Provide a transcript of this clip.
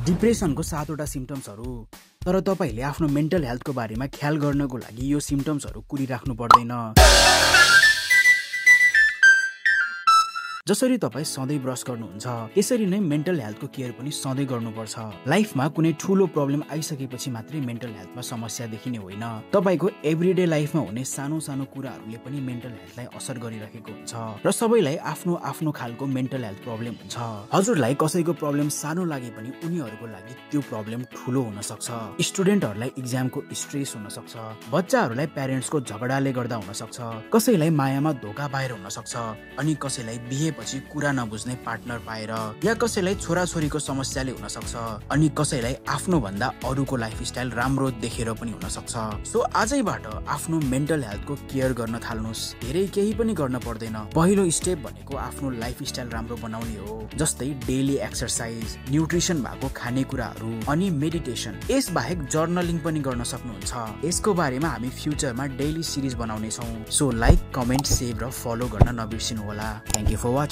डिप्रेसनको 7 वटा सिम्पटम्सहरू। तर तपाईले आफ्नो मेन्टल हेल्थको बारेमा ख्याल गर्नको लागि यो सिम्पटम्सहरू कुरिराख्नु पर्दैन। जसरी तपाई सधैँ ब्रस गर्नुहुन्छ त्यसरी नै मेन्टल हेल्थको केयर पनि सधैँ गर्नुपर्छ। लाइफमा कुनै ठूलो प्रब्लम आइसकेपछि मात्रै मेन्टल हेल्थमा समस्या देखिने होइन, तपाईको एभ्रीडे लाइफमा हुने सानो सानो कुराहरूले पनि मेन्टल हेल्थलाई असर गरिरहेको हुन्छ र सबैलाई आफ्नो आफ्नो खालको मेन्टल हेल्थ प्रब्लम हुन्छ। हजुरलाई कसैको प्रब्लम सानो लागे पनि उनीहरूको लागि त्यो प्रब्लम ठूलो हुन सक्छ। स्टुडेन्टहरूलाई एक्जामको स्ट्रेस हुन सक्छ, बच्चाहरूलाई प्यारेन्ट्सको झगडाले गर्दा हुन सक्छ, कसैलाई मायामा धोका पाएर हुन सक्छ, अनि कसैलाई बिहे पछि कुरा नबुझ्ने पार्टनर पाएर, या कसैलाई छोराछोरीको समस्याले हुन सक्छ, अनि कसैलाई आफ्नो भन्दा अरूको लाइफस्टाइल राम्रो देखेर पनि हुन सक्छ। सो आजैबाट आफ्नो मेन्टल हेल्थको केयर गर्न थाल्नुस्। धेरै केही पनि गर्न पर्दैन। पहिलो स्टेप भनेको आफ्नो लाइफस्टाइल राम्रो बनाउने हो, जस्तै डेली एक्सरसाइज, न्युट्रिसन भएको खानेकुराहरू अनि मेडिटेसन। यस बाहेक जर्नलिङ पनि गर्न सक्नुहुन्छ। यसको बारेमा हामी फ्युचरमा डेली सिरिज बनाउने छौं। सो लाइक, कमेन्ट, सेभ र फलो गर्न नबिर्सिनु होला। Thank you for watching.